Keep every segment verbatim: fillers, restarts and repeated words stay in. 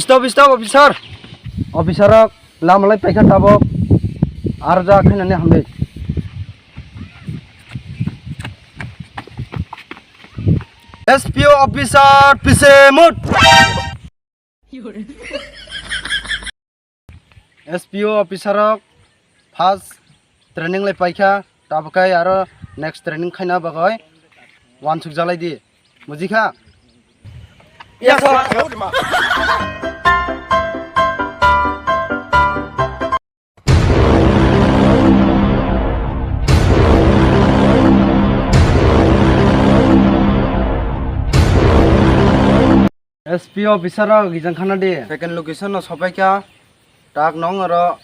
Stop, stop, officer. Officer rok lama lai paikha tabok. Ar ja khainani hamdi. S P O officer pise mut. S P O officer rok first training lai paikha, tabuk kai aro next training khaina bagwi wansuk jalai di. Bujikha? Yes, sir. S P O officer rok gijang khana di. Second location no sopai kha. Tak nong oro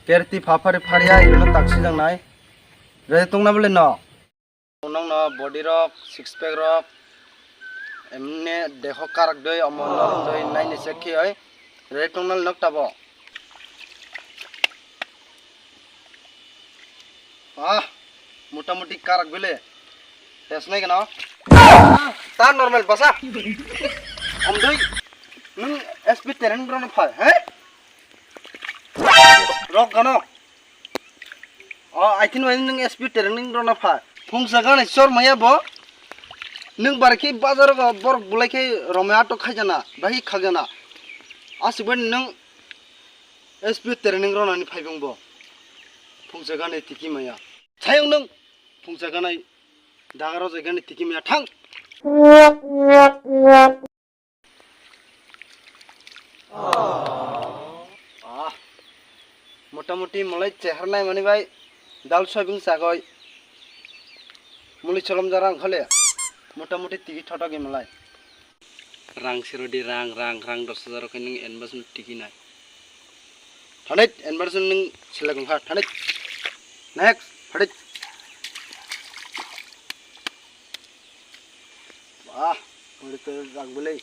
kerti phapari pharia ino taksi jang nai. Re tongna bole no. Nong no body rok, six pack rok, emne deho karak doi, omo norok doi, nai ni check khe oi. Re tongna nok tabo. Ah, motamuti karak bele. Tes nai gano. Ta normal basa. Omdoi. Nung S P training rok no phai, he? Rok gano. O, I think wai nung S P training rok no phai. Phung sa gana chor maya bo. Nung bar khe bazar go borok bulai khe romya to khaijana, bai khajana. Asuk bai nung S P training rwnani phaibung bo. Phungsa ganai tiki maya. Sayung nung phungsa ganai dagaro jai ganai tiki maya thang. Ah, motamuti malai chehar nai mani bai dal soyabing chagoi. Muli cholom jarang khole motamuti tiki thotok malai. Rang sirodi rang, rang, rang dos hajar khe nung advance no tiki nai. Thanit, advance no nung selek wngkha, thanit. Next, thanit. Wah, bori to rang bwlwi.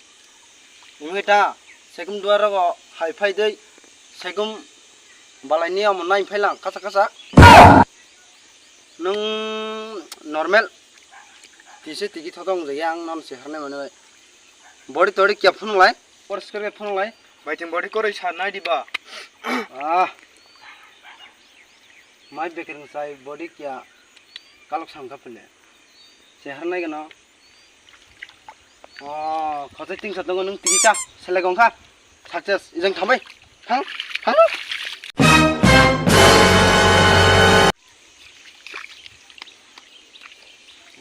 Wngwi ta, sekum duar rogo hai phai dei, sekum balai ni omo nai phai lang, kasa kasa. Nung normal. Tise tiki thothong jaya ang non se harnai mani bai. Body todi kya phunung lai? Poriskar khe phunung lai. Bai ting body koroi sa nai di ba. Ah. Mai bekereng sai body kya kalok sam ka pele. Se harnai gano. Oh, khotai ting sa tongo nung tiki ta. Selek ongkha. Success. Ijang thambai. Thang. Thang.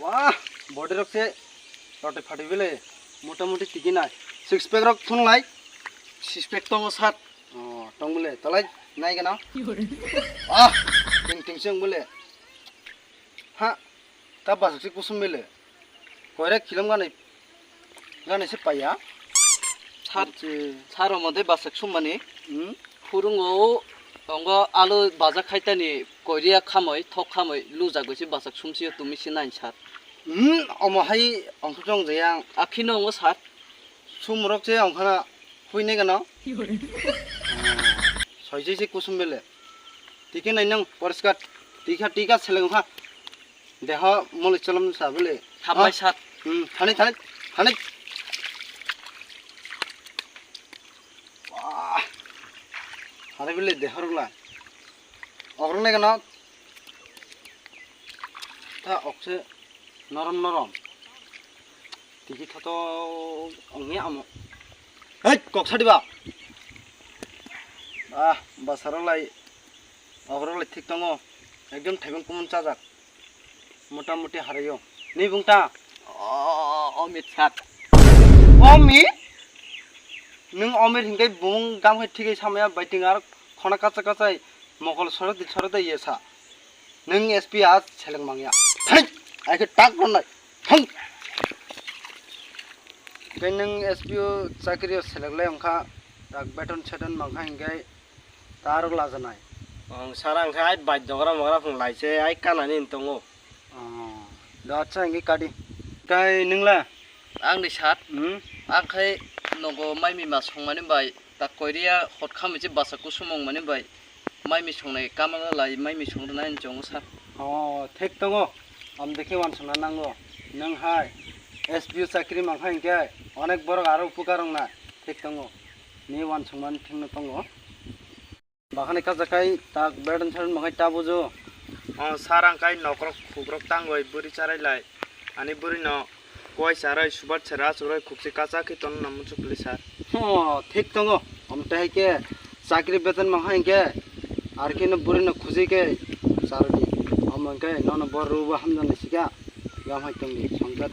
Wah, body rok se roti phati bile, motamuti tiki nai. Six pack rok thung lai. Six pack tongo sat. Oh, tong bile, talai nai gana. Ah, ting ting seng bile. Ha, ta basak si kusum bile. Koirek khilam ganai, ganai se paiya. Sar, Achi. Sar omo de basak summani. Hmm? Phurungo ongo alu baja khaitani koiria khamoi, thok khamoi, lujak bai se basak sumsio tumi se nai sar. Hmm, omo hai ongkha chong jaya. Akhino ongo sar. Sumrok se ongkhana huinai gano. Soijai se kusum bele. Tike nai nang poriskar. Tika tika seleng kha. Deho moli cholom sa bole. Thapai sat. Hmm, thani, thani, thani. Wah. Hari bole deho rok la. Ogrok nai gana. Ta okse norom norom. Tiki thoto ongya amo. Hei, kok sadi ba. Ah, basaro lai. Ogrok lai thik tongo. Ekdom thaibang kumun chajak. Motamuti harayo. Ni bung ta? O, Omit sat. Omit? Nung Omit hinkai bung gam khai thigai samaya baiting ar khona kacha kacha mokol sorodi sorodi ye sa. Nung S P a seleng mangya. Thai! Ai khe tak ronnai. Thang! Kai nung S P o chakri o selek lai ongkha, tak beton seton mangkha hinkai. Tarok lajanai. Ang sara ang khe ai bai dogra mogra phung lai se ai kanani tongo. Oh, da acha hingi kadi. Tai nungla? Ang ni sat. Hmm? Ang khai nogo mai mi ma songmani bai tak koiria hot khamwi se basa kusumung mani bai mai mi songnai kamala lai mai mi song rwnai hinwi chongo sat. Oh, thik tongo. Am dekhe wansukna nango. Nung hai S P O chakri mangkha hinkhe onek borok aro upukar wngnai. Thik tongo. ni wansukmani thengno tongo. Bahani kachakai tak bedon saron bahai ta bujo. O sir, ang kai nokrok khukrok tangoi buri charai lai. Ani buri no koi charai subat sera churai khukchi kacha khe ton namu chukli sir. O thik tongo. Om te hai ke chakri beton bahai ke ar khe no buri no khuji ke chardi. Om ke nono bor ruba hamjani sika. Gam hai tongdi songkat.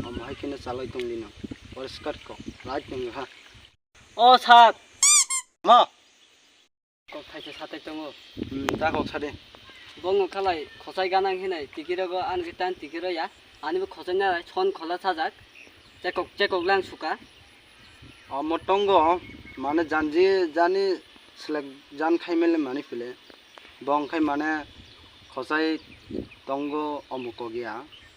Om hai ke no chalai tongdi no. Poriskar ko. Right tongdi ha. O sir. Ma. Kok thaisa satai tongo. Hmm, ta kok sadi. Bongo khalai khosai ganang hinai tikirogo an gitan tikiro ya. Ani bo khosai na son khola sajak. Chekok chekok lang suka. Omo tongo mane janji jani selek jan khai mele mani pile. Bong khai mane khosai tongo omo kok ya.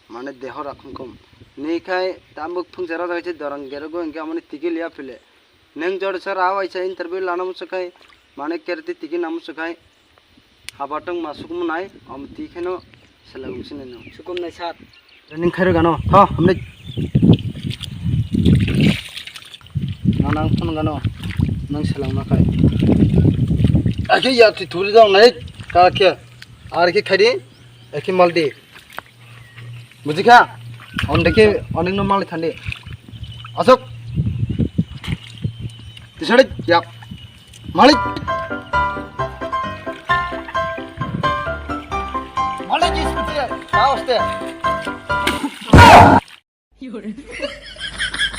Mane deho rakhum kum. Ni khai tambuk phung jera jai dorang gero go engke amani tikil ya pile. Neng jor sir a waisa interview lana musukhai, mane kerti tiki na musukhai. Habatong ma sukmu nai, om ti kheno seleng sini no. Sukum nai sir. Ning khairo gano, tho, hamni. Nanang phone gano, nang seleng na khai. Ake ya ti thuri dong nai, ka khe, ar khe khaidi, ake maldi. Bujikha? Om dekhe onek no malik thandi. Asok. Tisari yap. Malik. Malik is putih ya. Tahu ste.